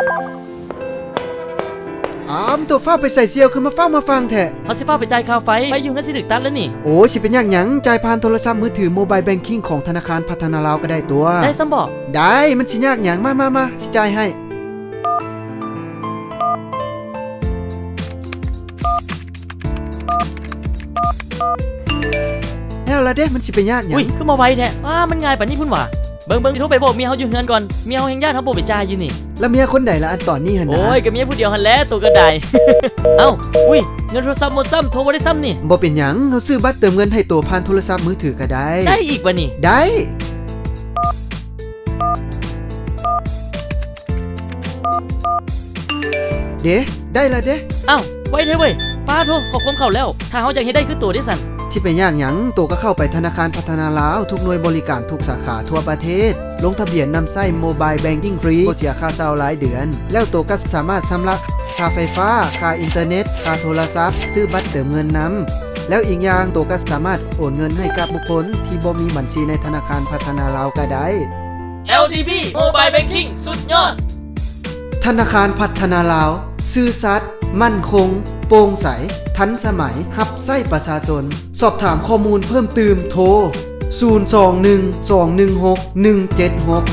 ອ້າວ ມັນຕົວະຟ້າວໄປໃສ ຊິເອົາຄືນມາຟ້າວມາຟັ່ງແທ້? ເຮົາຊິຟ້າວໄປຈ່າຍຄ່າໄຟ ໄຟຢູ່ເຮືອນຊິຖືກຕັດແລ້ວນີ້. ໂອ້ ຊິເປັນຍາກຫຍັງ, ຈ່າຍຜ່ານໂທລະສັບມືຖື Mobile Banking ຂອງທະນາຄານພັດທະນາລາວກໍໄດ້ຕົວະ. ໄດ້ຊ້ຳບໍ? ໄດ້, ມັນຊິຍາກຫຍັງ, ມາ ມາ ມາ ຊິຈ່າຍໃຫ້. ແລ້ວລະເດ້, ມັນຊິໄປຍາກຫຍັງ? ອຸ້ຍ ຄືມາໄວແທ້. ອ້າ ມັນງ່າຍປານນີ້ພຸ້ນຫວາ? ເບິ່ງໆ ຊິໂທໄປບອກເມຍເຮົາຢູ່ເຮືອນກ່ອນ. ເມຍເຮົາແຮ່ງຢ້ານເຮົາບໍ່ໄປຈ່າຍຢູ່ນີ້. ລະເມຍຄົນໃດລະ ອັນຕອນນີ້ຫັ້ນນະ? ໂອ້ຍ ກໍເມຍຜູ້ດຽວຫັ້ນແຫຼະ ໂຕກໍໄດ້. ເອົ້າ ອຸ້ຍ ເງິນໂທລະສັບໝົດຊ້ຳ ໂທບໍ່ໄດ້ຊ້ຳນີ້. ບໍ່ເປັນຫຍັງ, ເຮົາຊື້ບັດເຕີມເງິນໃຫ້ໂຕຜ່ານໂທລະສັບມືຖືກໍໄດ້. ໄດ້ອີກບາດນີ້? ໄດ້. ເດ້ ໄດ້ລະເດ້. ອ້າວ ໄວແທ້ເວີຍ. ປ້າໂທ ຂໍ້ຄວາມເຂົ້າແລ້ວ. ຖ້າເຮົາຢາກເຮັດໄດ້ຄືໂຕເດ້ຊັ້ນ? ຊິໄປຍາກຫຍັງ, ໂຕກໍເຂົ້າໄປທະນາຄານພັດທະນາລາວ ທຸກໜ່ວຍບໍລິການ ທຸກສາຂາທົ່ວປະເທດ, ລົງທະບຽນນຳໃຊ້ Mobile Banking Free ບໍ່ເສຍຄ່າເຊົ່າລາຍເດືອນ, ແລ້ວໂຕກໍສາມາດຊຳລະຄ່າໄຟຟ້າ, ຄ່າອິນເຕີເນັດ, ຄ່າໂທລະສັບ, ຊື້ບັດເຕີມເງິນນຳ. ແລ້ວອີກຢ່າງ ໂຕກໍສາມາດໂອນເງິນໃຫ້ກັບບຸກຄົນທີ່ບໍ່ມີບັນຊີໃນທະນາຄານພັດທະນາລາວກໍໄດ້. ແອລດີບີ Mobile Banking ສຸດຍອດ! ທະນາຄານພັດທະນາລາວ ຊື່ສັດ, ໝັ້ນຄົງ, ໂປ່ງໃສ, ທັນສະໄໝ, ຮັບໃຊ້ປະຊາຊົນ. ສອບຖາມຂໍ້ມູນເພີ່ມຕື່ມ ໂທ ສູນສອງໜຶ່ງ ສອງໜຶ່ງຫົກ ໜຶ່ງເຈັດຫົກ.